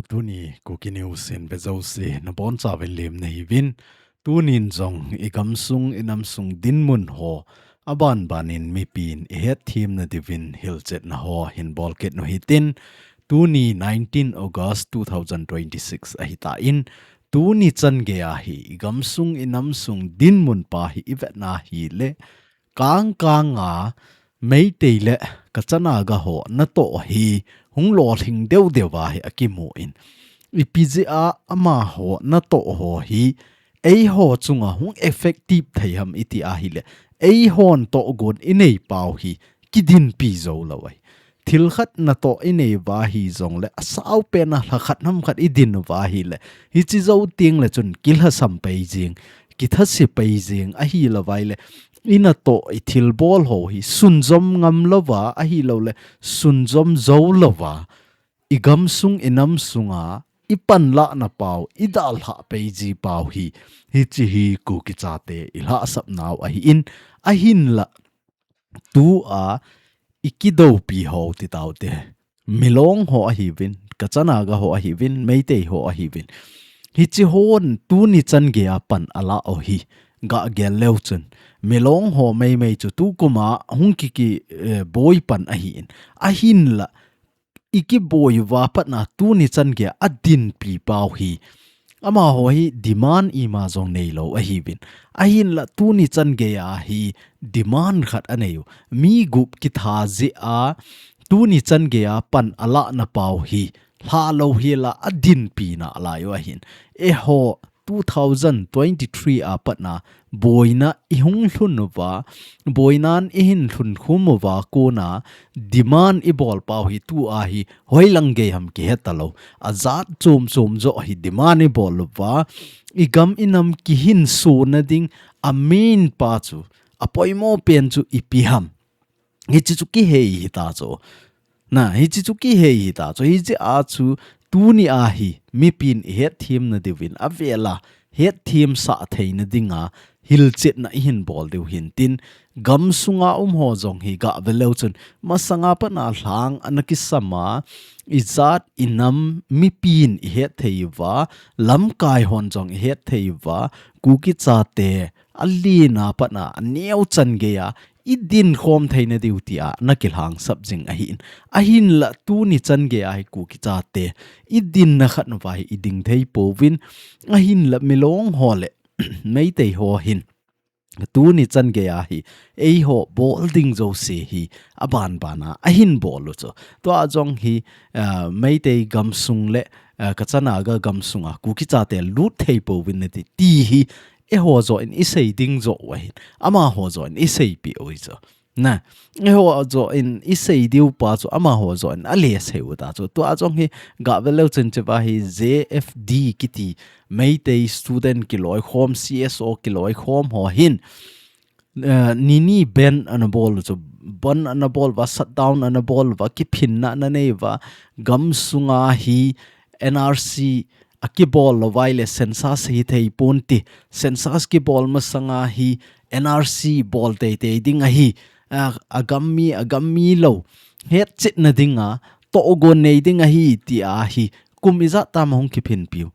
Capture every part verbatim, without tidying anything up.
Tuni Kuki News in vejouse nabonchauvin lemna hiuvin. Tunin jong igamsung inamsung dinmun ho abanbanin mipin ihetthemna diuvin hilchetna ho hinbol kit u hitin. Tuni nineteen August two thousand twenty-six ahitan, tuni changeiya hi igamsung inamsung dinmun pa hi ivetna hile, Kangkanga Meitei le Kacha Naga ho natoh hi hung lolhing deudeuva hi akimun, ipi jeh a amaho natoh ho hi eiho chunga hung effective thei ham iti ahile, eihon tohgon inei pau hi kidinpi jou lou ahi. Thil khat natoh inei uva hijongle, asaupen a lha khat ham khat idin uva ahile, hiche jou tengle chun kilhasam pai jing, kithase pai jing, ahilouva ahile inatoh ithilbol ho hi sunjom ngam louva, ahilouleh sunjom jou louva, igamsung inamsunga ipanlahna pau, idalhah pai ji pau hi, hiche hi Kuki chate ilhahsapnau ahin, ahinla tua ikidoupi ho titaute, Milong ho ahiuvin, Kacha Naga ho ahiuvin, Meitei ho ahiuvin, hiche hon tuni changeiya pan alah u hi gagel leu chun, Milong ho meimei chu tukum a hung kiki, eh, boi pan ahin, ahinla ikiboi uva patna tuni changeiya adinpi pau hi, amaho hi demand ima jong neilou ahiuvin, ahinla tuni changeiya hi demand khat aneiyu, mi gup kitha jeh a tuni changeiya pan alahna pau hi lhalou hela adinpi nalaiyu ahin. Eiho two thousand twenty-three a patna boina ihung lhun uva, boinan ihin lhun khum uva kona demand ibol pau hi tua hi hoilang gei ham kihe talou, ajat chom chom joh hi demand ibol uva, igam inam kihinsona ding a main pa chu, apoimo pen chu ipi ham. Hiche chu kihei hita chu. Na, hiche chu kihei hita chu. Hijeh a chu tunia hi mipin ihetthemna diuvin avela hetthemsah theina dinga hilchetna ihinbol diu hintin, gamsunga umho jong hi gave leu chun, masanga patna lhang ana kisama, ijat inam mipin ihetthei uva, lamkai hon jong ihetthei uva, Kuki chate alina patna aneo changeiya idin khom theina diu tia ana kilhangsap jing ahin. Ahinla tuni changeiya hi Kuki chate idinna khat uva hi iding thei pouvin, ahinla Milong ho le Meitei ho hin tuni changeiya hi eiho bol ding jouse hi abanbana ahinbol u chu. Tua jong hi, ah, Meitei gamsung le, ah, Kacha Naga gamsunga Kuki chate lut thei pouvin nati ti hi eiho joh in isei ding joh u ahin, amaho joh in iseipeh u hi chu. Na, eiho joh in isei diu pa chu amaho joh in alesei u ta chu. Tua jong hi gave leu chun hicheva hi J F D kiti Meitei Student kiloikhom, C S O kiloikhom ho hin, eh, nini bandh ana bol u chu, bandh ana bol uva, shutdown ana bol uva, kiphinna ana nei uva, gamsunga hi N R C akibol louva ahile census hithei ponte, census kibol masanga hi N R C bol teitei ding ahi, a, agam mi, agam mi lou hetchetna dinga tohgon nei ding ahi tia hi kum ijat tam ahung kiphinpiu.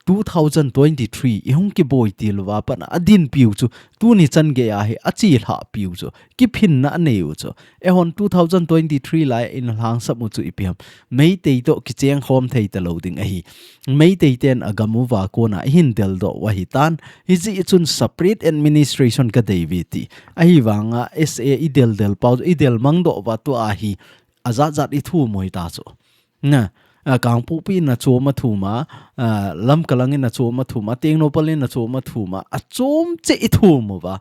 Two thousand twenty-three ihung kiboi til uva patna adinpiu chu, tuni changeiya hi achelhahpiu chu, kiphinna anei u chu. Eihon two thousand twenty-three lai in lhangsap u chu ipi ham. Meitei toh kichengkhom thei talou ding ahi. Meitei ten agam uva kona ihin deldoh u ahitan. Hijeh chun separate administration kadei uve ti. Ahivanga S A ideldel pau, idelmang doh uva tua hi ajat jat ithum u hita chu. Na, a, Kangpokpi in achom athum a, a, Lamka lang in achom athum a, Tengnoupal in achom athum a, achom cheh ithum uva.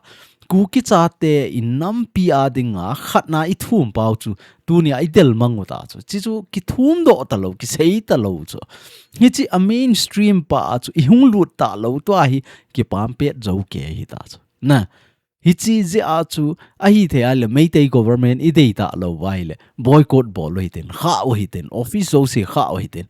Kuki chate inampi a dinga khatna ithum pau chu, tunia idelmang u ta chu. Hichu kithum doh talou, kisei talou chu. Hiche a mainstream pa a chu ihung lut talou tua hi kipam pet jou kei hita chu. Na, Hiche jeh a chu ahithei a le Meitei government idei talou uva ahile boycott bol u hitin, kha u hitin, office jouse kha u hitin.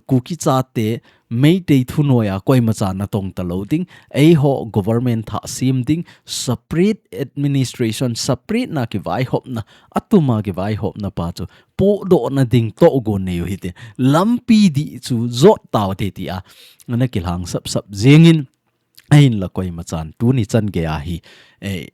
Kuki chate Meitei thunoiya koima cha natong talou ding, eiho government thah sem ding, separate administration, separate na kivaihopna, atuma kivaihopna pa chu pohdohna ding tohgon nei u hitin. Lampi dih chu jot tau hite tia ana kilhang sapsap jengin, ahinla koima chan tuni chan geiya hi, eh,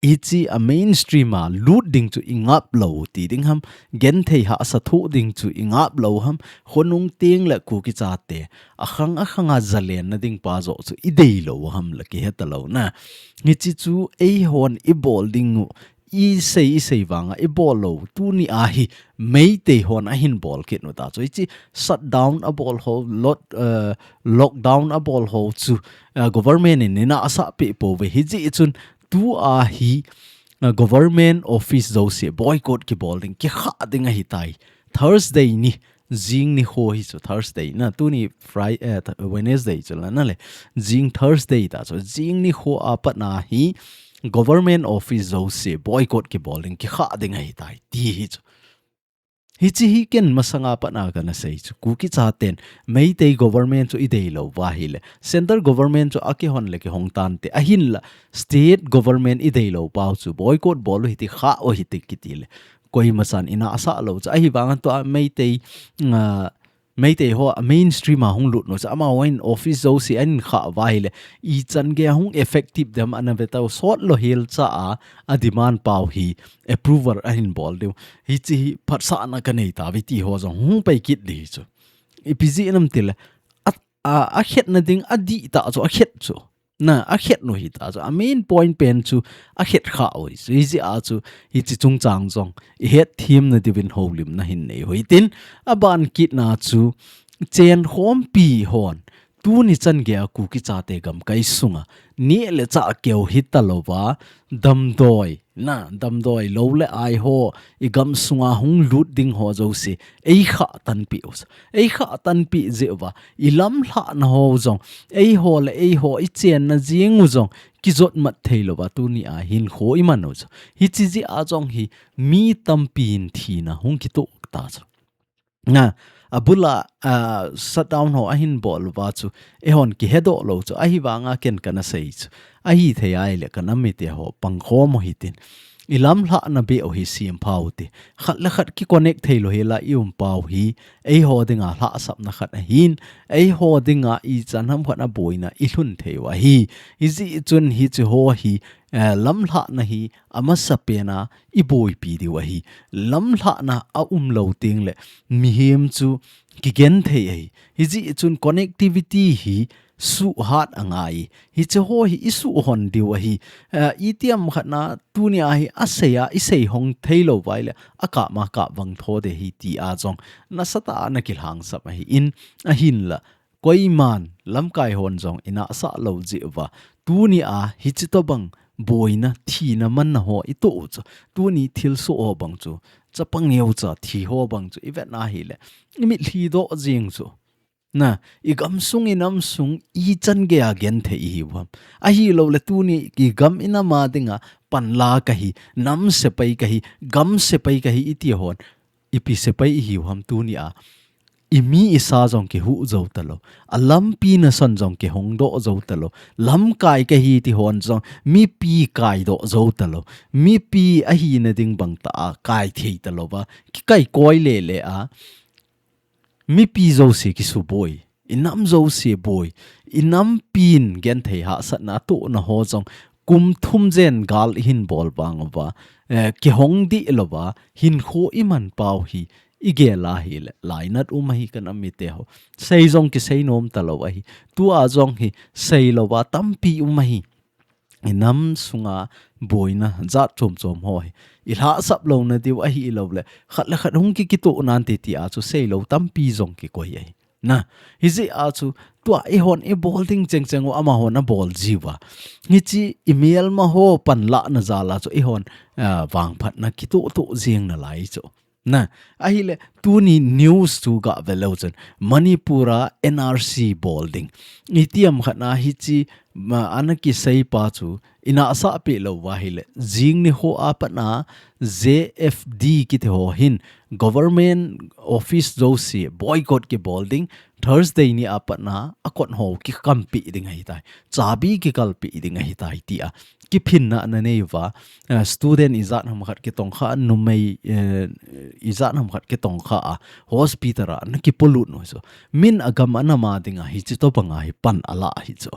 hiche a mainstream a lut ding chu ingap lou ti ding ham, genthei hahsa thoh ding chu ingap lou ham, khonung teng le Kuki chate akhang akhang a zalenna ding pa joh chu idei lou ham la kihe talou na. Hiche chu eihon ibol ding u, isei isei vanga ibol lou, tuni a hi Meitei hon ahin bol kit u ta chu. Hiche shutdown abol ho, lot, eh, lockdown abol ho chu, eh, government in eina asah peh pouve. Hijeh chun tua hi, eh, government office jouse boycott kibol ding, kikha ding ahitai. Thursday ni, jing nikho hi chu Thursday na, tuni Friday, eh, th-, Wednesday chu la na le. Jing Thursday ta chu, jing nikho a pat na hi government office jouse boycott kibol ding, kikha ding ahitai ti hi chu. Hiche hi ken masanga pat na kana sei chu, Kuki chaten Meitei government chu idei lou uva ahile, central government chu akihon le kihong tante, ahinla state government idei lou pau chu boycott bol u hite, kha u hite kiti le, koima chan eina asah lou chu. Ahivanga tua Meitei, ah, Meitei ho a mainstream a hung lut u chu, amahon office jouse ahin kha uva ahile, ichan geiya hung effective dem ana ve tau, sot lou hel cha a, a demand pau hi approval ahin bol diu. Hiche hi phatsahna kanei tauve ti ho jong hung pai kit ding hi chu. Ipi jeh ham itile, a, a, akhetna ding adih tah chu akhet chu. Na, akhet u hita chu. A main point pen chu akhet kha u hi chu. Hijeh a chu hiche chungchang jong ihet themna diuvin houlimna hin nei u hitin, aban kitna chu chenkhompi hon tuni chan geiya Kuki chate gamkai sunga neh le chah keu hita louva, damdoi, na, damdoi lou le ai ho igam sunga hung lut ding ho jouse eikhah tanpeh u. Eikhah tanpeh jeh uva, ilamlhahna ho jong, eiho le eiho ichenna jeng u jong kijot mat thei louva, tuni a hinkho iman u chu. Hiche jeh a jong hi mi tampin thina hung kitoh ta chu. Na, abula, ah, shutdown ho ahin bol uva chu, eihon kihedoh lou chu, ahivanga ken kana sei chu. Ahithei a ahile kanam mite ho, pangkhom u hitin. Ilamlhahna beh u hi sempha u hite. Khat le khat kiconnect thei lou hela ium pau hi, eiho dinga lhahsamna khat ahin, eiho dinga ichan ham khat a boina ilhun thei u ahi. Hijeh chun hiche ho hi, eh, lamlhahna hi amasapen a iboipi diu ahi. Lamlhahna aum lou teng le mihem chu kigenthei ahi. Hijeh chun connectivity hi suhhat angai. Hiche ho hi isuhhon diu ahi. Eh, itiham khat na tuni a hi asei a, isei hong thei lou uva ahile, akap ma kap vang tho ding ahi tia jong nasatah a ana kilhang sap ahin, ahinla koiman lamkai hon jong eina asah lou jeh uva, tuni a hiche tobang boina, thina manna ho itoh u chu, tuni thilsoh ho bang chu, chapang neocha thi ho bang chu ivet na ahile, imitlhi doh jeng chu. Na, igam sung, inam sung, ichan geiya genthei ihiu ham? Ahilou le tuni igam inam a dinga panla kahi, nam sepai kahi, gam sepai kahi iti hon, ipi sepai ihiu ham tuni a? Imi isa jong kihuh jou talou, alampi nasan jong kihong doh jou talou, lamkai kahi ti hon jong, mipi kai doh jou talou, mipi ahina ding bang tah a kai thei talouva, kikai koi lele a, mipi jouse kisuboi, inam jouse boi, inampin genthei hahsatna atohna ho jong, kum thum jen gal ihin bol vang uva, eh, kihong dih louva, hinkho iman pau hi, igel a ahile, lainat um ahi kanam mite ho. Sei jong kisei nom talou ahi. Tua jong hi, sei louva, tampi um ahi. Inam sunga boina jat chom chom ho hi ilhahsap louna diu ahilou le, khat le khat hung ki, kitoh nante tia chu seilou tampi jong kikoi ahi. Na, hijeh a chu tua eihon ibol ding cheng cheng u amahon abol jiuva. Hiche imelma ho panlahna jal a chu eihon, ah, vangphatna kitoh toh jeng nalai chu. Na, ahile tuni news chu gah ve leu chun Manipur a N R C bol ding. Itiham khat na hiche ma, ana kisei pa chu, ina sa pe lo va hile. Jing ni ho a pat na J F D kiti ho hin government office jouse boycott kibol ding, Thursday ni a pat na a kot ho kikampi ding ahi tai. Chabi kikalpi ding ahi tai tia kiphinna ana nei va, eh, student ijat ham khat kitong kha, numei, eh, ijat ham khat kitong kha a hospital a na kipolut nu chu. Min a gam ana ma ding a hichi to banga hi pan ala hi chu.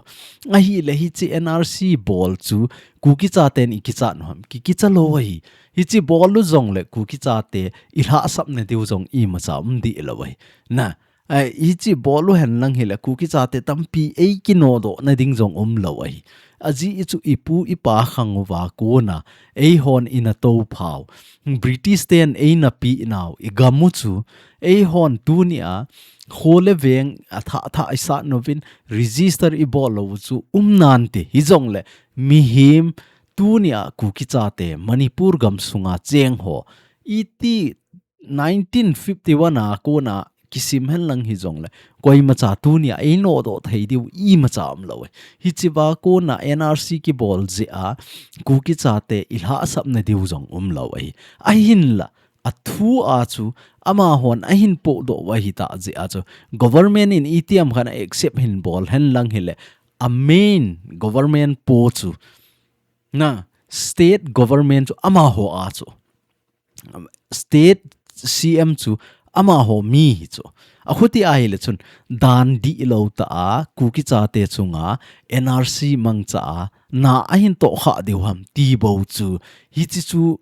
Ahile hichi N R C bol chu Kuki chaten i kicha nu ham, ki kicha lo ahi. Hichi bol lu jong le Kuki chate i lhasap na diu jong imacha um di lo ahi. Na, ai, hichi bol lu hen lang hile Kuki chate tampi ei kinodoh na ding jong um lo ahi. Aji i chu i pu i pa khang uva kona, ei hon ina to phau. British ten ei na pi nau, i gam u chu, ei hon tuni a, kho le veng a tha tha i sa novin, register i bol lo u chu, um nan te, hi jong le, mihem, tuni a Kuki chate, Manipur gam sunga cheng ho, iti nineteen fifty-one a kona kisim hen lang hi jong le, koimacha tuni a ei nodoh thei diu imacha um lo e. Hichi va kona N R C kibol jeh a, Kuki chate i lhasap na diu jong um lo e. Ahin la, a thu a chu, ama hon ahin podoh va hi ta jeh a chu, government in iti ham khat a accept hin bol hen lang hile, a main government po chu, na, state government chu ama ho a chu. State C M chu ama ho mi hi chu. A khuti ahile chun dan di lo ta a Kuki chate chunga N R C mangcha a na ahin to kha diu ham ti bo chu. Hichi chu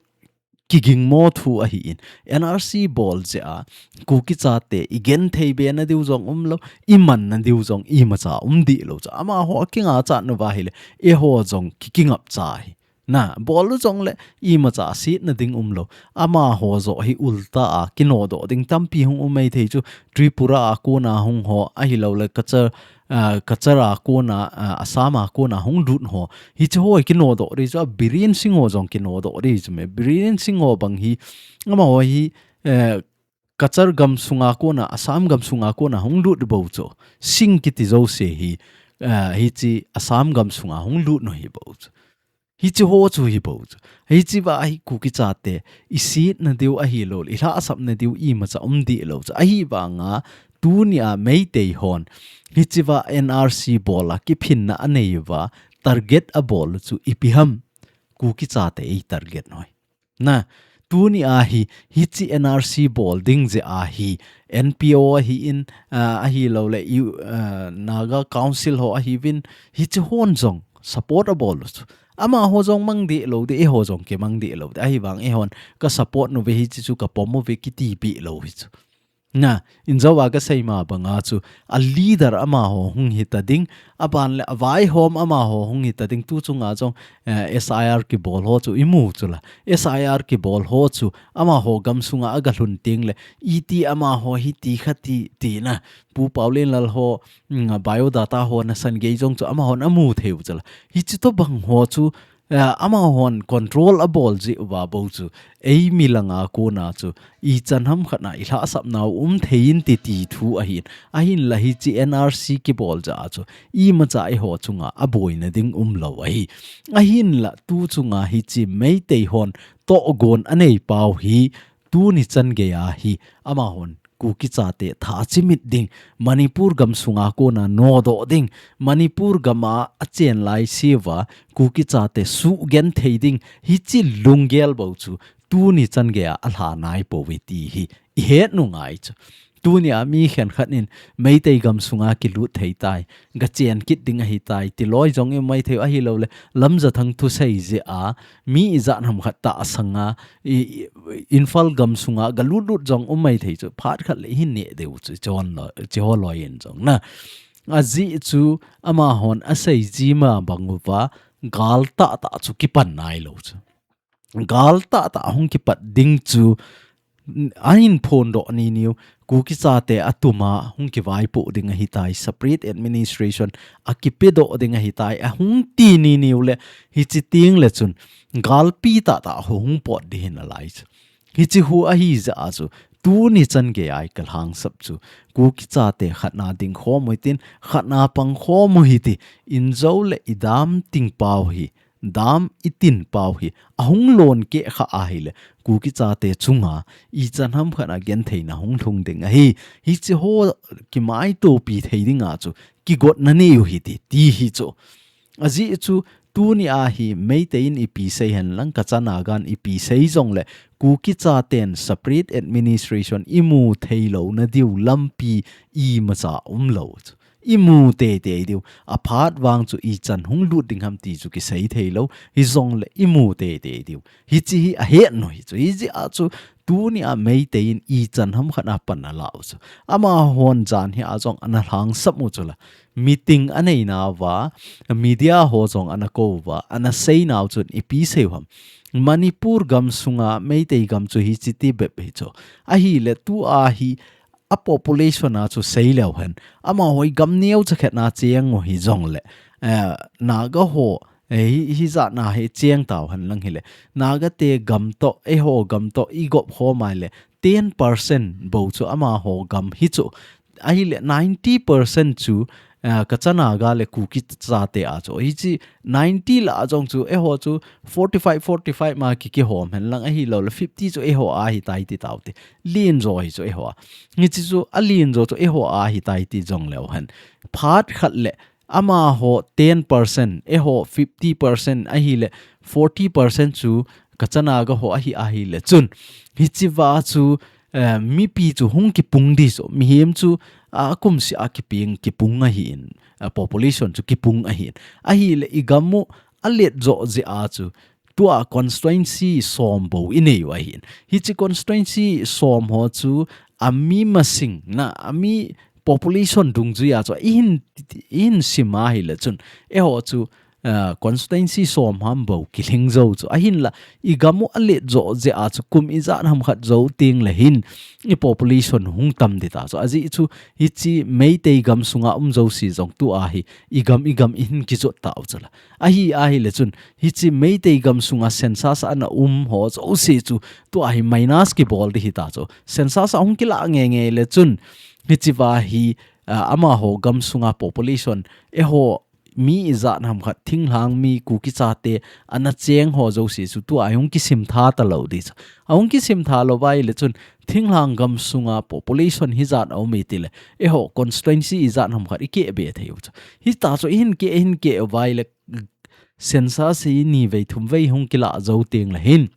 kiging mo thu ahi in. N R C bol jeh a Kuki chate i gen thei be na diu jong um lo, i man na diu jong imacha um di lo chu. Ama ho a kinga cha nu va hile, e ho jong kikingap cha hi. Na, bol lu jong le, imacha sit na ding um lo. Ama ho jo hi ulta a, kinodoh ding tampi hung um mai thei chu, Tripura a kona hung ho, ahi lo le Cachar, ah, Cachar a kona, ah, Assam a kona hung lut ho. Hichi ho kinodoh ri chu, a Biren Singh ho jong kinodoh ri chu me. Biren Singh ho bang hi, ama ho hi, eh, Cachar gam sunga kona, Assam gam sunga kona hung lut bo chu. Singh kiti jouse hi, eh, hichi Assam gam sunga hung lut nu hi bo chu. Hichi ho chu hi bo chu. Hichi va hi Kuki chate, i sit na diu ahi lo, i lhasap na diu imacha um di lo chu. Ahi vanga, tuni a Meitei hon, hichi va N R C bol a kiphinna a nei va, target a bol chu ipi ham, Kuki chate i target noi. Na, tuni a hi, hichi N R C bol ding jeh a hi, N P O ahi in, ah, ahi lo le, U-, ah, Naga Council ho ahi vin, hichi hon jong, support a bol u chu. Ama ho jong mang di lo de, e ho jong kimang di lo de, ahi vang e hon ka support nu ve hichi chu ka pom u ve kiti pi lo hi chu. Na, in jo va ka sei ma banga chu, a leader ama ho hung hi ta ding, a ban le a vaihom ama ho hung hi ta ding, tu chunga jong, eh, S I R kibol ho chu i mu chu la. S I R kibol ho chu, ama ho gam sunga a ga hlun ting le, iti ama ho hi ti kha ti, ti na, Pu Paolienlal ho, mm, biodata ho na san gei jong chu ama hon a mu thei u chu la. Hichi to bang ho chu, eh, ama hon control a bol jeh uva bo chu, ei mi langa kona chu, i chan ham khat na i lhasap nau um thei in ti ti thu ahin. Ahin la hichi N R C kibol jeh a chu, imacha i ho chunga a boina ding um lo ahi. Ahin la tu chunga hichi Meitei hon togon a nei pau hi, tuni chan gei a hi, ama hon Kuki chate tha chimit ding, Manipur gam sunga kona nodoh ding, Manipur gam a a chen lai siva, Kuki chate sugen thei ding, hichi lunggel bo chu, tuni chan gei a a lha nai po ve ti hi, i het nu ngai chu. Tuni a mi khen khat in Meitei gam sunga kilut thei tai, ga chen kit ding ahi tai, ti loi jong i mai thei ahi lo le, Lamjathang thu sei jeh a, mi ijat ham khat ta a sanga, i, i, Imphal gam sunga ga lut lut jong um mai thei chu, phat khat le hin ne deu chu, chon lo, chi ho loi in jong na. Ajeh chu ama hon a sei ji ma bang uva, gal tah tah chu kipan nai lo chu. Gal tah tah hung kipat ding chu, a hin phondoh ni niu, Kuki chate a tuma hung kivaipoh ding ahi tai, separate administration a kipedoh ding ahi tai, a hung ti ni niu le, hichi ting le chun, galpi tah tah ho hung pot di hin a lai chu. Hichi hu ahi jeh a chu, tuni chan gei a i kalhangsap chu, Kuki chate khatna ding khom u hitin, khatna pang khom u hiti, injo le i dam ting pau hi, dam i tin pau hi, ahung lon keh kha ahile, Kuki chate chunga, ichan hamkhat a gentheina hung lhung ding ahi, hichi ho kimaitopi thei dinga chu, kigotna nei u hiti, ti hi chu. Ajeh chu, tuni a hi Meitei in ipi sei henlang, Kacha Naga in ipi sei jongle, Kuki chaten separate administration imu thei louna diu lampi imacha umlou chu. Imu teitei diu. Aphat vang chu ichan hung lut ding ham ti chu kisei thei lou. Hijongle imu teitei diu. Hichi hi ahet u hi chu. Hijeh a chu tuni a Meitei in ichan hamkhat a pan alah u chu. Amahon jan hi a jong ana lhangsap u chu la. Meeting anei nauva, media ho jong ana kou uva, ana sei nau chun ipi sei u ham. Manipur gam sunga Meitei gam chu hichi ti bep hi chu. Ahile tua hi a population a chu sei leu hen. Amaho i gam neocha khat na cheng u hijongle. Eh, Naga ho, eh, hi, hijat na hi cheng tau henlang hile. Naga te gam toh, eiho gam toh, i gop khom ahile. Ten percent bou chu amaho gam hi chu. Ahile ninety percent chu, ah, Kacha Naga le Kuki chate a chu. Hichi ninety lah a jong chu, eiho chu forty-five, forty-five ma ki, kihom henlang ahilouleh fifty chu eiho a hitai ti tau te. Lenjo hi chu eiho a. Hichi chu alenjo chu eiho a hitai ti jong leu hen. Phat khat le amaho ten percent, eiho fifty percent ahile forty percent chu Kacha Naga ho ahi ahile chun. Hichi va chu eh, mipi chu hung kipung di chu, mihem chu, a, akum seh a kipeng, kipung ahin, a, population chu kipung ahin. Ahile i gam u alet jo jeh a chu, tua constituency som bou i nei u ahin. Hichi constituency som ho chu, a mi masang na, a mi population dungjui a chu, i hin, i hin sim ahile chun, eiho chu, ah, constituency som ham bou kilhing jou chu. Ahinla, i gam u alet jo jeh a chu kum ijat ham khat jou teng le hin, i population hung tam di ta chu. Ajeh chu, hichi Meitei gam sunga um jouse jong tua hi, i gam, i gam i hin kijot tau chu la. Ahi, ahile chun, hichi Meitei gam sunga census ana um ho jouse chu, tua hi minus kibol di hita chu. Census a hung kila ngenge le chun, hichi va hi, ah, amaho gam sunga population, eiho mi ijat ham khat thinglhang mi Kuki chate ana cheng ho jouse chu tua hi hung kisim tha talou di chu. A hung kisim tha lou vai le chun thinglhang gam sunga population hijat a um i ti le. Eiho constituency ijat ham khat i keh be thei u chu. Hita chu i hin keh, i hin keh vai le census hi ni vei thum vei hung kila jou teng le hin.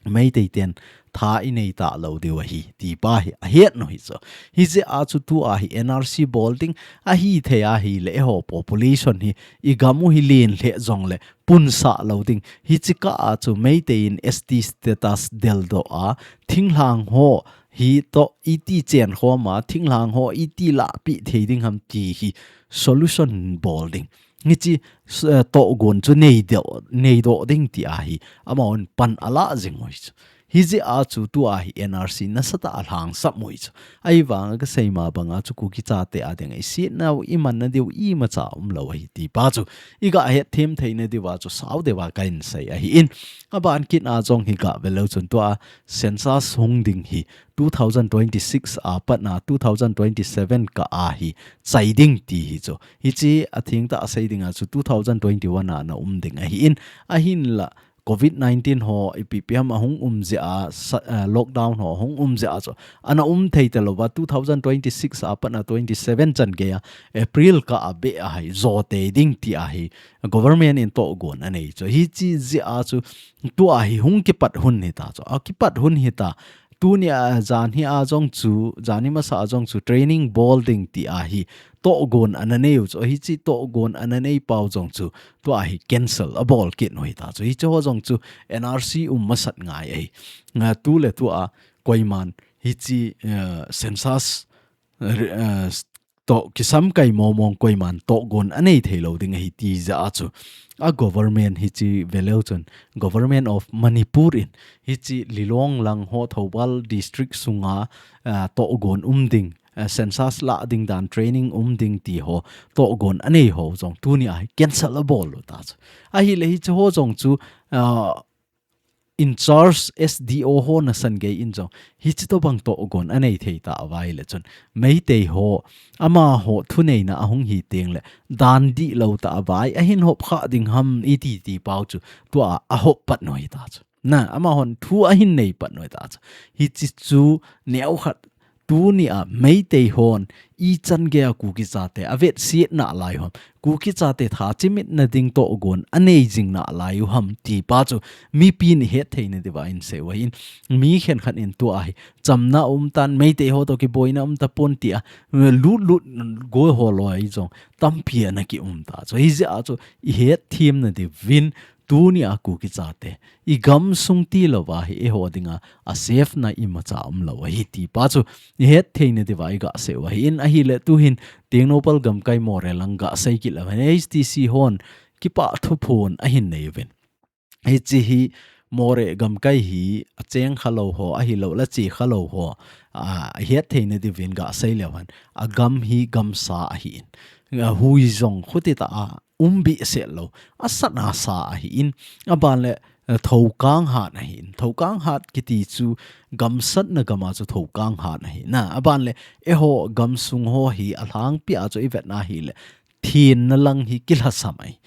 Meitei ten tha i nei talou diu ahi, ti pa hi, ahet u hi chu. Hijeh a chu tua hi N R C bol ding, ahithei ahile eiho population hi, i gam u hi len lheh jongle, punsah lou ding, hichi kah a chu Meitei in S T status deldoh a, thinglhang ho, hi toh iti chen khom a, thinglhang ho iti lahpeh thei ding ham ti hi, solution bol ding. Hichi, s-, eh, tohgon chu nei doh, nei doh ding ti ahi, amahon pan ala jing u hi chu. Hijeh a chu tua hi N R C nasatah a lhangsap u hi chu. Ahivang a kasei ma banga chu Kuki chate a dinga i sietna u, i manna diu, imacha umlou ahi ti pa chu. I gahet them theina diuva chu sao deuva kahin sei ahin. Aban kit a jong hi gave leu chun tua census hung ding hi two thousand twenty-six a patna two thousand twenty-seven kah a hi chai ding ti hi chu. Hichi athengtah a sei dinga chu two thousand twenty-one a ana um ding ahin. Ahinla covid nineteen ho ipi ipi ham ahung um jeh a sa-, eh, lockdown ho hung um jeh a chu. Ana um thei talouva two thousand twenty-six a patna twenty-seven chan gei a April kah a beh a hi jo tei ding ti ahi. Government in tohgon anei chu. Hichi jeh a chu tua hi hung kipat hun hita chu. A kipat hun hita. Tuni a, jan hi a jong chu, jan hi masa a jong chu training bol ding ti ahi. Tohgon ana nei u chu, hichi tohgon ana nei pau jong chu, tua hi cancel abol kit u hita chu. Hichi ho jong chu N R C um masat ngai ahi. Nga tu le tua koiman hichi, eh, census, eh, toh kisam kai momong koiman tohgon anei thei lou ding ahi ti jeh a chu. A government hichi ve leu chun, Government of Manipur in hichi Lilong lang ho Thoubal district sunga, ah, tohgon um ding, ah, census lah ding dan training um ding ti ho tohgon anei ho jong tuni a hi cancel abol u ta chu. Ahile hichi ho jong chu, ah, in charge S D O ho nasan gei in jong hichi tobang togon anei thei ta uva ahile chun Meitei ho amaho thuneina ahung hi teng le dan dihlou tah a vai ahin hop kha ding ham iti ti pau chu tua ahop pat noi ta chu. Na, amahon thu ahin nei pat noi ta chu. Hichi chu neo khat tuni a Meitei hon ichan gei a Kuki chate avetsetna lai u ham, Kuki chate tha chimit na ding togon anei jing nalai u ham ti pa chu mipin ihet thei na diuva in sei u ahin, mi khenkhat in tua hi chamna um tan, Meitei ho toh kiboina um tapon tia lut lut gol ho loi jong tampi ana ki um ta chu. Hijeh a chu ihet them na diuvin tuni a Kuki chate igamsung tilou va hi eiho dinga a safe na imacha umlou ahi ti pa chu ihet thei na diuva iga sei u ahin, ahile tuhin Tengnoupal gamkai Moreh lang ga sei kit leu hen H T C hon kipah thuphon ahin nei uvin. Hichi hi Moreh gamkai hi acheng khalou ho ahilou le ache khalou ho ahet thei na diuvin ga sei leu hen, agam hi gamsa ahin, ahui jong khuti tah a um behseh lou, asat asa ahin, aban le eh, Thoukang hat ahin. Thoukang hat kiti chu gamsatna gam a chu Thoukang hat ahi. Na, aban le eiho gamsung ho hi alhangpi a chu ivet na hile thenna lang hi kilhasam ahi.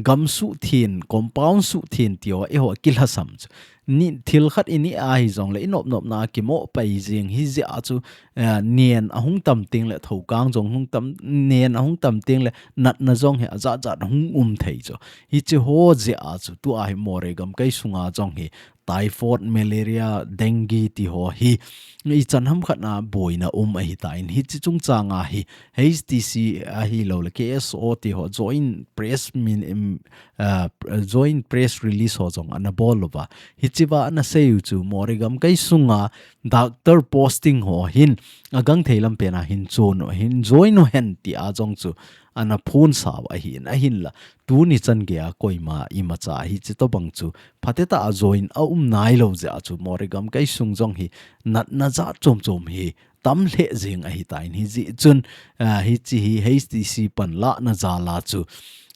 Gam suh then, compound suh then ti ho eiho kilhasam chu. Ni thil khat ini ahi jong le inop nop na kimo pai jing hijeh a chu eh, nen ahung tam teng le Thoukang jong hung tam, nen ahung tam teng le natna jong hi ajat jat hung um thei chu. Hichi ho jeh a chu tua hi Moreh gamkai sunga jong hi typhoid, malaria, dengue ti ho hi ichan ham khat na boina um ahi tan, hichi chungchang a hi H T C ahilou le K S O ti ho joint press min, em, ah, joint press release ho jong ana bol uva. Hichi va ana sei u chu Moreh gamkai sunga doctor posting ho hin agangthei lampen a hin chon u, hin join u hen ti a jong chu ana phon sa u ahin, ahinla tuni chan gei a koima imacha hichi tobang chu phatecha a join a um nailou jeh a chu Moreh gamkai sung jong hi natna jat chom chom hi tam lheh jing ahi tan, hijeh chun, ah, hichi hi H T C panlahna jal a chu,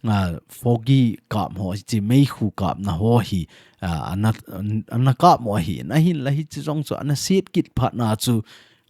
ah, foggy kap ho, hichi meikhu kapna ho hi, ah, ana, ana kap u ahin, ahinla hichi jong chu ana set kit phat na chu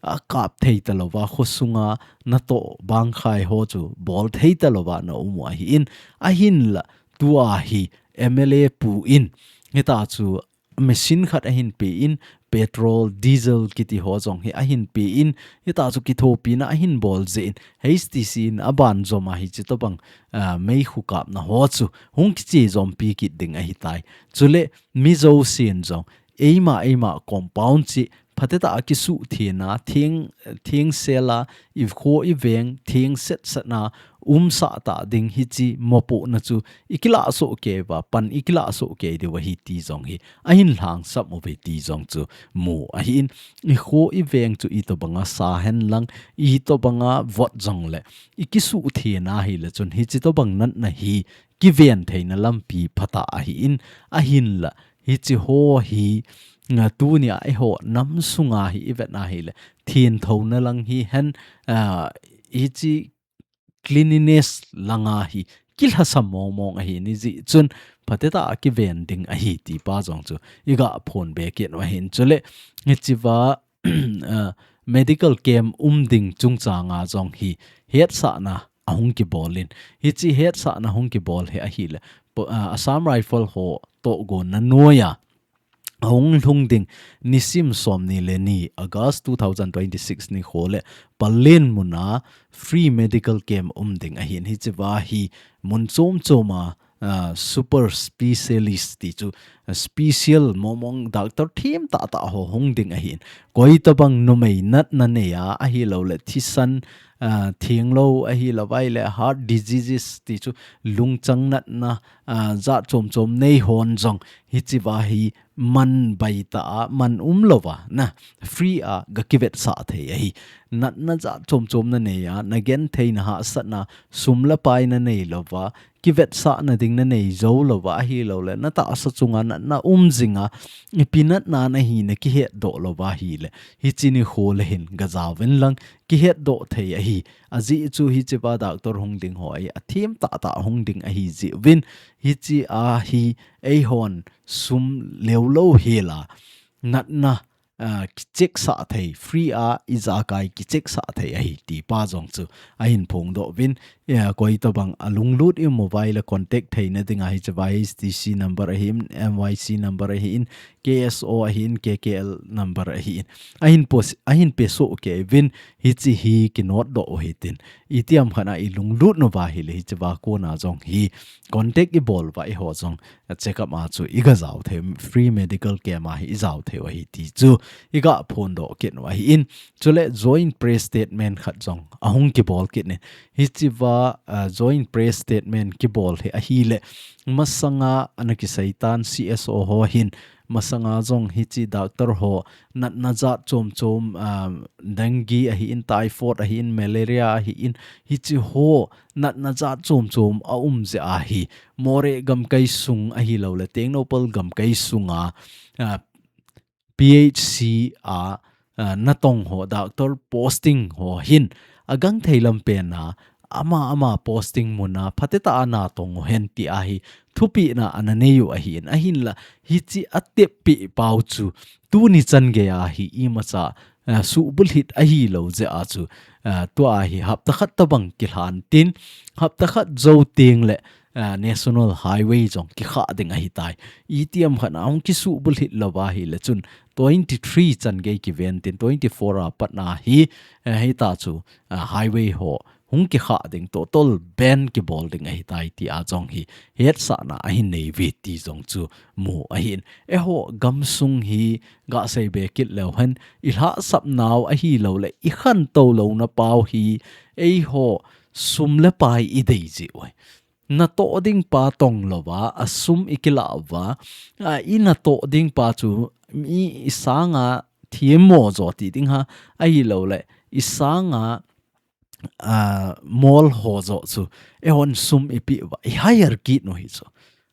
akap thei talou va, khosunga natoh bangkhai ho chu bol thei talou va ana um u ahin, ahinla tua hi M L A pu in hita chu machine khat ahin pe in, petrol, diesel kiti ho jong hi ahin pe in, hita chu kithopina ahin bol jeh in, H T C in aban jom a hichi tobang, ah, meikhu kapna ho chu hung kiche jompi kit ding ahi tai. Chule mi jousen jong eima, eima compound chi phatecha a kisuh then a, theng, thengsel a, i kho i veng, thengset set na, umsah ta ding hichi mopohna chu ikilah soh kei uva, pan ikilah soh kei diu ahi ti jong hi ahin lhangsam uve ti jong chu mu ahin, i kho i veng chu itobang a sa hen lang, itobang a vot jong le ikisuh then a hile chun hichi tobang natna hi kiven theina lampi phatah ahin, ahinla hichi ho hi, nga tuni a eiho nam sunga hi ivet na hile, thenthouna lang hi hen, ah, hichi cleanliness langa hi kilhasam mong mong ahin, hijeh chun phatecha a kiven ding ahi ti pa jong chu iga phon be kit u ahin, chule hichi va, ah, medical camp um ding chungchang a jong hi hetsahna ahung kibol in, hichi hetsahna hung kibol hi ahile, po-, ah, Assam Rifle ho tohgon na noi a ahung lhung ding nisim somni le ni August two thousand twenty-six nikho le Pallel mun a free medical camp um ding ahin, hichi va hi mun chom chom a, ah, super specialist ti chu, ah, special mong mong doctor themtah tah ho hung ding ahin, koitobang numei natna nei a ahilou le thisan, ah, thenglou ahilou vai le heart diseases ti chu lungchang natna, ah, jat chom chom nei hon jong hichi va hi man baitah a, man umlou va, na, free a ga kivetsah thei ahi. Natna jat chom chom na nei a, na genthei na hahsatna, sum le pai na neilou va, kivetsahna ding na nei joulou va ahilou le, na tahsa chunga natna um jing a, ipi natna nahi na kihetdoh lou va ahile, hichi nikho le hin ga jaovin lang, kihetdoh thei ahi. Ajeh chu hichi va doctor hung ding ho hi athemtah tah hung ding ahi jeh uvin, hiche a hi eihon sum leo lou hela natna, ah, kicheck sah thei, free a ijakai kicheck sah thei ahi ti pa jong chu ahin phongdoh uvin, eh, koi tabang a lunglut i mobile a contact theina dinga hiche va H T C number ahin, M Y C number ahin, K S O ahin, K K L number ahin. Ahin pos-, ahin pesoh kei uvin hiche hi kinote doh u hitin. Itiham khat a i lunglut nauva ahile hiche va kona jong hi contact i bol uva eiho jong check up a chu i ga jao thei, free medical camp a hi i jao thei u ahi ti chu i ga phongdoh kit u ahin. Chule joint press statement khat jong ahung kibol kit in. Hiche va, ah, joint press statement kibol hi ahile masanga ana kisei tan C S O ho hin masanga jong hiche doctor ho natna jat chom chom, ah, dengue ahin, typhoid ahin, malaria ahin, hiche ho natna jat chom chom a um jeh a hi Moreh gamkai sung ahilou le Tengnoupal gamkai sunga, ah, P H C a, ah, natong ho, doctor posting ho hin agang thei lam pen a ama ama posting mun a phatecha a natong u hen ti a hi thupina ana nei u ahin, ahinla hiche a teppi pau chu tuni chan gei a hi imacha, ah, subulhit ahilou jeh a chu, ah, tua hi hapta khat tabang kilhan tin, hapta khat jou teng le, ah, National Highway jong kikha ding ahitai. Itiham khat a hung kisubulhit lou va ahile chun twenty-three chan gei kiven tin twenty-four a pat na hi, eh, hita chu, ah, highway ho hung kikha ding, total ban kibol ding ahitai ti a jong hi hetsahna ahin nei uve ti jong chu mu ahin. Eiho gamsung hi ga sei be kit leu hen, i lhahsap nau ahilou le i khantou louna pau hi eiho sum le pai i dei jeh u ahi. Natoh ding pa tong louva, a sum i kila uva, a, i natoh ding pa chu mi i sanga themmo jo ti ding ham, ahilou le i sanga, a, mol ho jo chu eihon sum i pe uva, i hire kit u hi chu.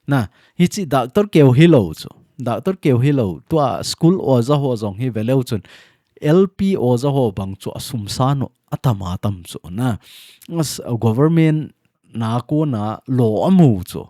Na, hiche doctor keu hilou chu. Doctor keu hilou, tua school oja ho jong hi ve leu chun, L P oja ho bang chu a sum san u atam atam chu na. As, government na kona lo amu chu.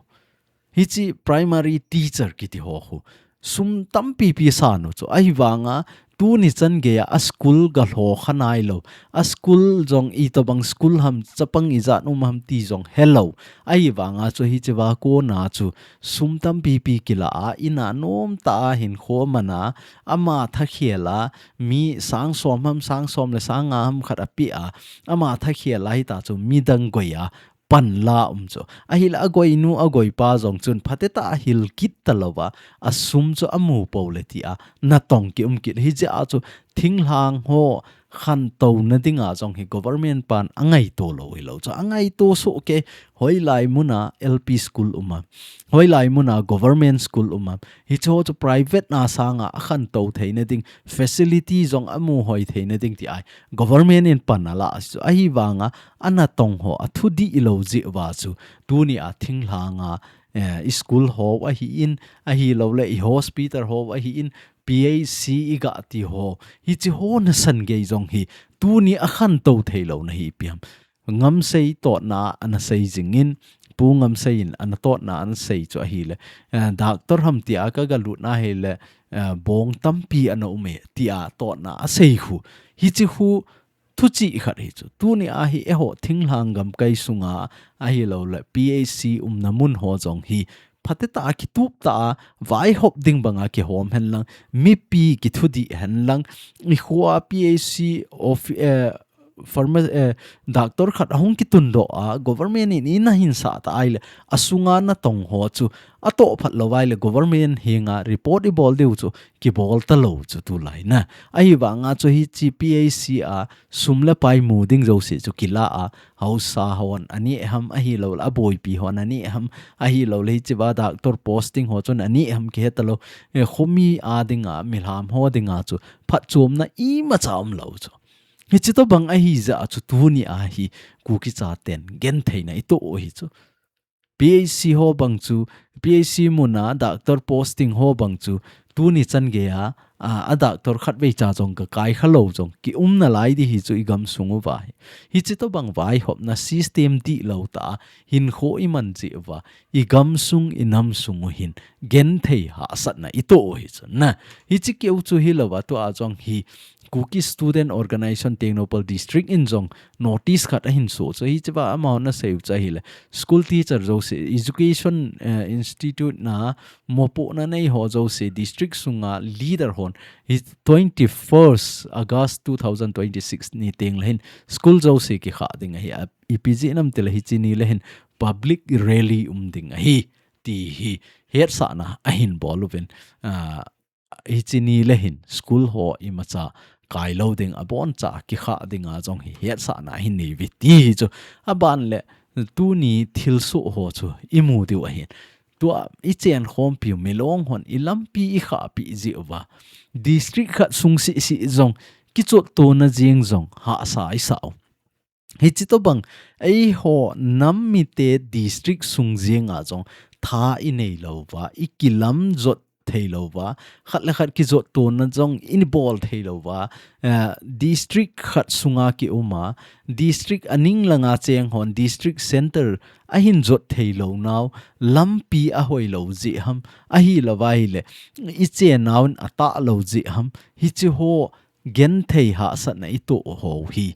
Hiche primary teacher kiti ho khu sum tampi pi san u chu. Ahivanga tuni chan gei a school ga lho kha nailou. A school jong itobang school ham, chapang ijat um ham ti jong helou. Ahivanga chu hiche va kona chu sum tampi pi kila a, in a nomtah a hinkho man a, ama thakhel a, mi sang som ham, sang som le sang nga ham khat a pe a, ama thakhel a hita chu midang goi a, pan la um chu. Ahile a goinu, a goipa jong chun phatecha a hil kit talouva, a sum chu amu pou le ti a natong ki um kit. Hijeh a chu thinglhang ho khantouna dinga jong hi government pan angaito lou hilou chu. Angaito soh kei, hoilai mun a L P school um a, hoilai mun a government school um a, hiche ho chu private na sanga a khantou theina ding, facility jong amu hoi theina ding ti a hi government in pan ala chu. Ahivanga a natong ho a thudih lou jeh uva chu tuni a thinglhang a, eh, i school ho ahin, ahilou le i hospital ho ahin, P H C i ga ti ho, hiche ho nasan gei jong hi tuni a khantou thei louna hi ipi ham. Ngamsei totna ana sei jingin, Pu Ngamsei in ana totna ana sei chu ahile, eh, doctor ham ti a ka ga lut na hile, eh, bong tampi ana um e ti a totna a sei khu. Hiche khu thuchih khat hi chu. Tuni a hi eiho thinglhang gamkai sunga ahilou le P H C umna mun ho jong hi phatecha a kitup tah a vaihop ding banga kihom hen lang, mipi kithudih hen lang, i khua P H C of, eh, pharma-, eh, doctor khat ahung kitundoh a, government in ina hinsah ta ahile, a sunga natong ho chu atoh phat lou ahile, government henga report i bol diu chu kibol talou chu tulai na. Ahivanga chu hiche P H C a sum le pai mu ding jouse chu kila a, haosa hon aneh ham, ahilou le a boipi hon aneh ham, ahilou le hiche va doctor posting ho chun aneh ham kihe talou. Eh, khomi a dinga, milham ho dinga chu phatchomna imacha umlou chu. Hiche tobang ahijeh a chu tuni a hi Kuki chaten gentheina i toh u hi chu. P H C ho bang chu P H C muna doctor posting ho bang chu tuni chan geiya, a, a doctor khatvei cha jong ka kai kha lou jong ki umna lai di hi chu i gamsung uva hi. Hichi tobang vaihopna system dihlou tah a hinkho i man jeh uva, i gamsung i namsung u hin genthei hahsatna i toh u hi chu. Na, hichi keu chu hilouva tua jong hi Kuki Student Organization Tengnoupal District in jong notice khat ahin soh chu, hichea amahon asei u chu ahile, school teacher jouse, education, eh, institute na mopohna nei ho jouse, district sunga leader hon hi twenty-first August two thousand twenty-six ni teng le hin school jouse kikha ding ahi, a, ipi jeh ham itile hichi ni le hin public rally um ding ahi ti hi hetsahna ahin bol uvin, a, hichi ni le hin school ho imacha kai lou ding, aboncha kikha dinga jong hi hetsahna ahin nei uve ti hi chu. Aban le tuni thilsoh ho chu i mu diu ahin. Tua i chenkhompiu Milong hon i lampi i khahpeh jeh uva, district khat sung seh seh jong kichottona jeng jong hahsa i sa u. Hichi tobang, eiho nam mite district sung jenga jong tha i nei louva, i kilam jot thei louva, khat le khat kijottona jong i bol thei louva, eh, district khat sunga ki uma, district aning langa cheng hon, district center ahin jot thei lou nau, lampi ahoi lou jeh ham, ahilouva ahile, i chenau in atah lou jeh ham, hichi ho genthei hahsatna i toh u ho hi,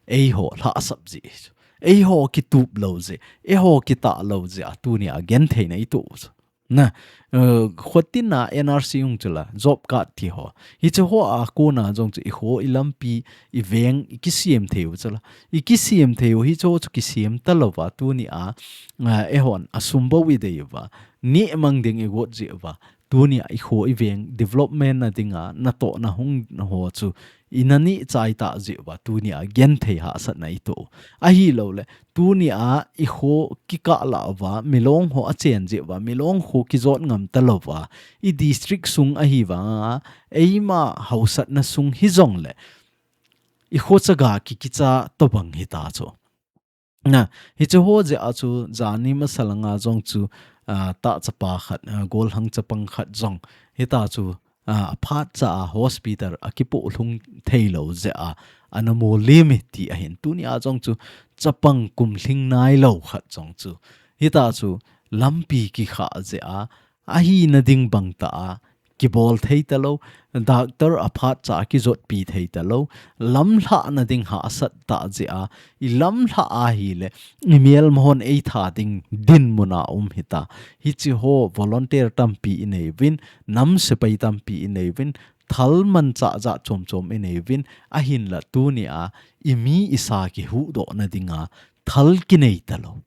eiho lhahsap jeh, eiho kitup lou jeh, eiho kitah lou jeh a tunia gentheina i toh u chu. Na, eh, khotin a N R C hung chu la, job card ti ho. Hichi ho a kona jong chu i kho, i lampi, i veng, i kisem thei u chu la. I kisem thei u hichi ho chu kisem talouva tunia, eh, eihon asum bou i dei uva. Nehmang ding i got jeh uva. Tunia i kho i veng development na dinga natohna hung ho chu i naneh chai tah jeh uva tunia genthei hahsatna i toh u. Ahilouleh tunia i kho kikah lah uva, Milong ho achen jeh uva, Milong kho kijot ngam talouva, i district sung ahi vanga, eima hausatna sung hijongle, i kho chaga kikicha tobang hita chu. Na, hichi ho jeh a chu, jani masa langa jong chu, ah, tah chapa khat, ah, golhang chapang khat jong, hita chu, ah, aphat cha a hospital a kipoh lhung thei lou jeh a, ana mo lim e ti ahin. Tunia jong chu, chapang kum lhing nai lou khat jong chu, hita chu, lampi kikha jeh a, ahina ding bang tah a, kibol thei talou, doctor aphat cha kijotpi thei talou, lamlhahna ding hahsat tah jeh a, i lamlhah ahile, i melma hon eitha ding dinmun a um hita. Hichi ho volunteer tampi i nei uvin, nam sepai tampi i nei uvin, thal manchah jat chom chom i nei uvin, ahinla tunia, i mi i sa kihuhdohna dinga, thal kinei talou.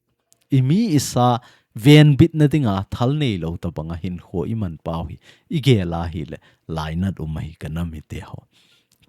I mi i sa venbitna dinga thal neilou tobanga hinkho i man pau hi, i gel ahile, lainat um ahi ka nam mite ho.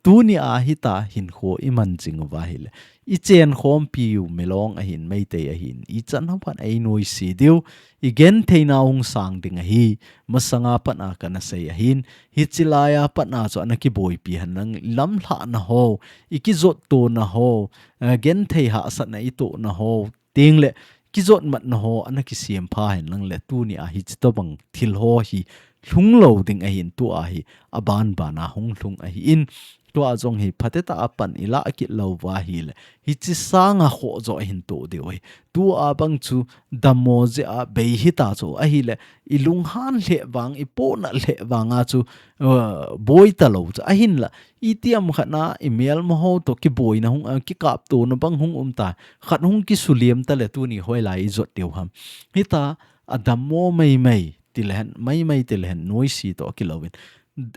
Tunia hita hinkho i man jing uva ahile, i chenkhompiu Milong ahin, Meitei ahin, ichan ham khat ei noise diu, i gentheina hung sang ding ahi, masanga pat a kana sei ahin, hichi laia pat a chu ana kiboipi hen lang, lamlhahna ho, i kijottona ho, eh, genthei hahsatna i tohna ho, tengle, kijot matna ho, ana kisem pha hen lang le, tunia hichi tobang thil ho hi lhung lou ding ahin, tua hi, aban bana hung lhung ahin, tua jong hi, phatecha a pan i lah kit louva ahile, hichi sanga khoh jo ahin toh diu ahi. Tua bang chu, dammo jeh a bei hita chu, ahile, i lunghan lheh vang, i pohnat lheh vanga chu, uh, boi talou chu, ahinla, itiham khat na, i melma ho toh kiboina hung, ah, kikaptona bang hung um ta, khat hung kisuliam tale tuni hoilai i jot diu ham. Hita, adammo maimai, ti le hen, maimai ti le hen, noise toh kilouvin.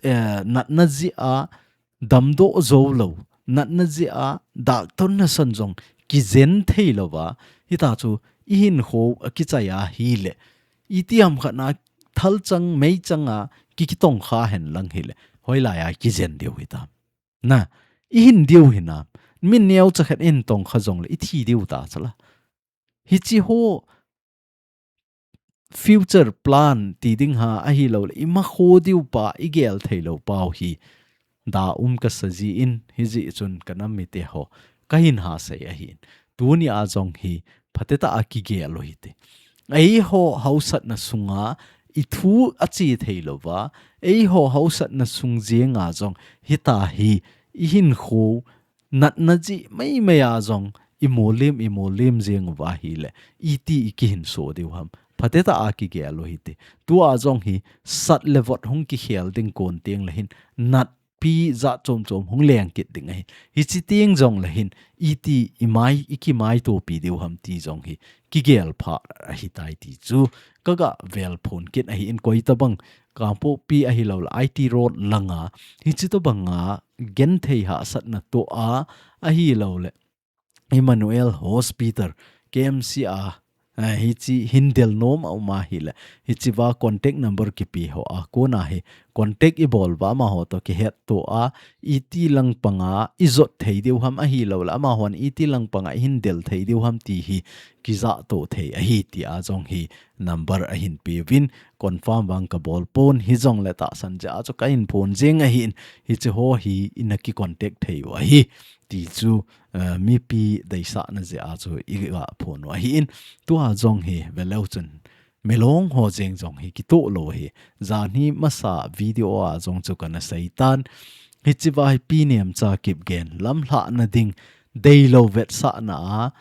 Eh, natna jeh a, damdoh jou lou, natna jeh a, doctor nasan jong, kijen thei louva, hita chu, i hinkho, akichai ahile, itiham khat na, thal chang, mei chang a, ki, kitongkha hen lang hile, hoilai a, kijen diu hita. Na, i hin diu hinam, mi neocha khat in tongkha jongle, i thi diu ta chu la. Hichi ho future plan ti ding ha ahilouleh, i makho diu pa, i gel thei lou pau hi, da um kasa jin, hijeh chun ka nam mite ho, ka hin ha sei ahin. Tunia jong hi, phatecha a kigel u hite. Eiho hausatna sunga i thu a chi thei lova, eiho hausatna sung jenga jong hita hi i hinkho natna ji mai mai a jong i molim, i molim jeng uva ahile, iti i kihinso diu ham. Phatah a kigel u hite. Tua jong hi sat le vot hung kikhel ding kon teng le hin nat pi ja chom chom hung leng kit ding ahi. Hichi teng jong le hin iti i mai, i kimaitopi diu ham ti jong hi kigel pha ahitai ti chu kaga vel phon kit ahi in koi tabang Kangpokpi ahilou le I T Road langa hichi tobanga genthei hahsatna toh a ahilou le Emmanuel Hospital, K M C a, eh, hichi hin del nom a um ahile, hichi va contact number kipe ho a kona hi contact i bol uva amaho toh kihetto a, iti lang panga i jot thei diu ham ahilou le, amahon iti lang panga i hin del thei diu ham ti hi kijahto thei ahi ti a jong hi number ahin pe uvin, confirm vang ka bol pon, hijong le tahsan jeh a chu ka hin phon jeng ahi in, hichi ho hi i na ki contact thei u ahi ti chu, eh, mipi deisahna jeh a chu i ga phon u ahi in, tua jong hi veleu chun milong ho jeng jong hi kitoh lou hi. Janhi masa video a jong chu kana seitan. Hichi va hi Pi Nemcha Kipgen lamlhahna ding deilou vetsahna a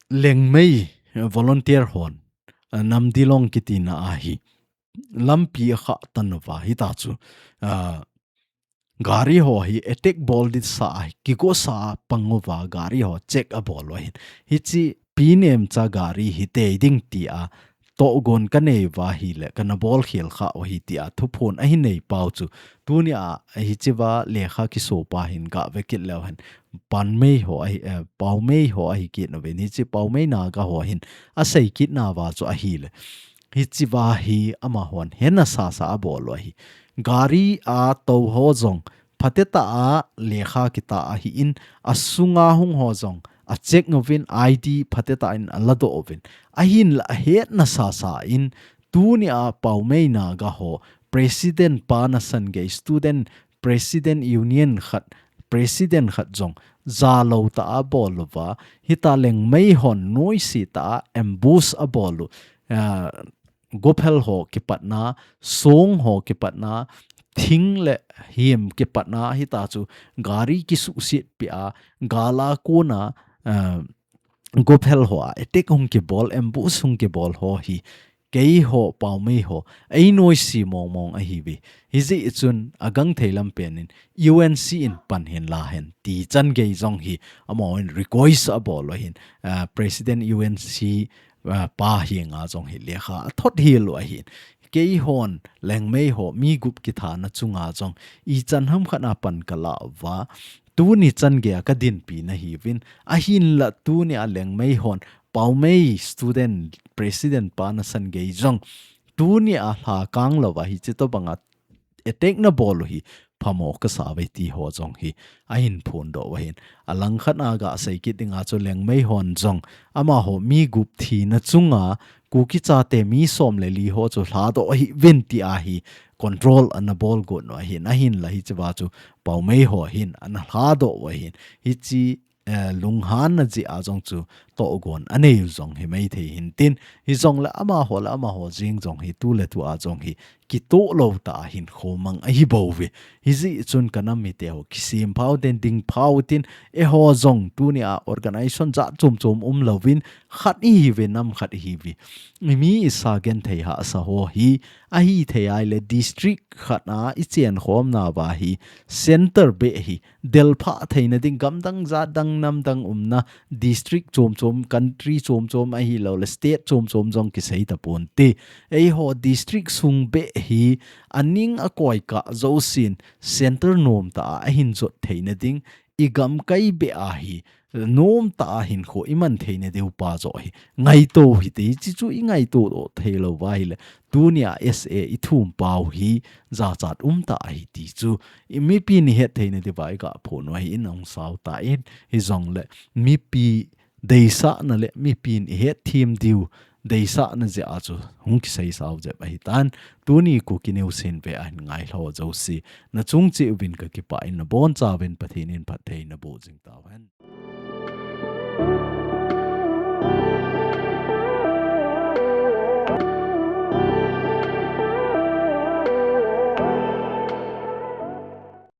Lengmei, eh, volunteer hon, eh, Namdilong kitina ahi lampi a khah tan uva hita chu, ah, gari ho hi attack bol ding sa ahi, kigosa pang uva gari ho check a bol u ahin. Hichi Pi Nemcha gari hi tei ding ti a tohgon ka nei uva ahile, kana bol khel kha u ahi ti a thuphon ahin nei pau chu. Tuni a hichi va lekha kiso pa hin ga ve kit leu hen. Panmei ho ahi, eh, Paomei ho ahi kit nauvin. Hichi Paomei Naga ho hin asei kit nauva chu ahile. Hichi va hi amahon hena sasa a bol u ahi. Gari a tou ho jong phatah a lekha kita ahi in, asunga hung ho jong a check uvin, I D phatah in a ladoh uvin. Ahinla ahetna sasa in tuni a Paomei Naga ho President pa nasan gei student President Union khat, President khat jong jalou tah a bol uva, hita Lengmei hon noise tah a ambush a bol u, ah, gophel ho kipatna, song ho kipatna, thing le him kipatna, hita chu gari kisuhset pi a, gal a kona, ah, gophel ho a attack hung kibol, ambush hung kibol ho hi, keiho, Paomei ho, ei noise mong mong ahi uve. Hijeh chun agangthei lam pen in U N C in pan hin la hen ti chan gei jong hi amahon request a bol u ahin, ah, President U N C, ah, pa henga jong hi lekha a thot hel u ahin. Keihon Lengmei ho mi gup kithana chunga jong ichan ham khat a pan ka la uva. Tuni chan gei a ka dinpi na hi uvin. Ahinla tuni a Lengmei hon Paomei student president pa nasan gei jong tuni a lha kang lou va hichi tobanga attack na bol u hi phamo ka sa uve ti ho jong hi ahin phondoh u ahin. Alangkhat a ga sei kit ding a chu Lengmei hon jong amaho mi gup thina chunga Kuki chate mi som le li ho chu lhadoh u ahi uvin ti a hi control ana bol got u ahin. Ahinla hichi va chu Paomei ho hin ana lhadoh u ahin. Hichi eh, lunghanna jeh a jong chu tohgon anei u jong hi maithei hin tin, hijongle amaho le amaho jeng jong hi tu le tu a jong hi kitoh lou tah a hinkho mang ahi bou ve. Hijeh chun ka nam mite ho kisem phau tin, ding phau tin, eiho jong tuni a organization jat chom chom um louvin, khat ihi uve, nam khat ihi uve. I mi i sa genthei hahsa ho hi, ahithei ahile district khat a i chen khom nauva hi, center beh hi, delphah theina ding, gamdang, jatdang, namdang umna, district chom chom, country chom chom ahilou le, state chom chom jong kisei tapon te. Eiho district sung beh hi, aning akoi kah jousen, center nom tah a ahin jot theina ding, i gamkai beh a hi, nom tah a hinkho i man theina diu pa joh hi, ngaito hite, hichi chu i ngaito doh thei lou va ahile, tuni a S A i thum pau hi, jachat um tah ahi ti chu, i mipi ni het theina diuva i ga phon u ahi in ong sao ta in, hijongle, mipi deisahna le, mipi ni het thim diu, deisahna jeh a chu, hung kisei sao jep ahi tan, tuni Kuki News in ve ahin ngai lou jouse, na chung cheh uvin ka kipah in na boncha uvin Pathen in phatthei na boh jing tau hen.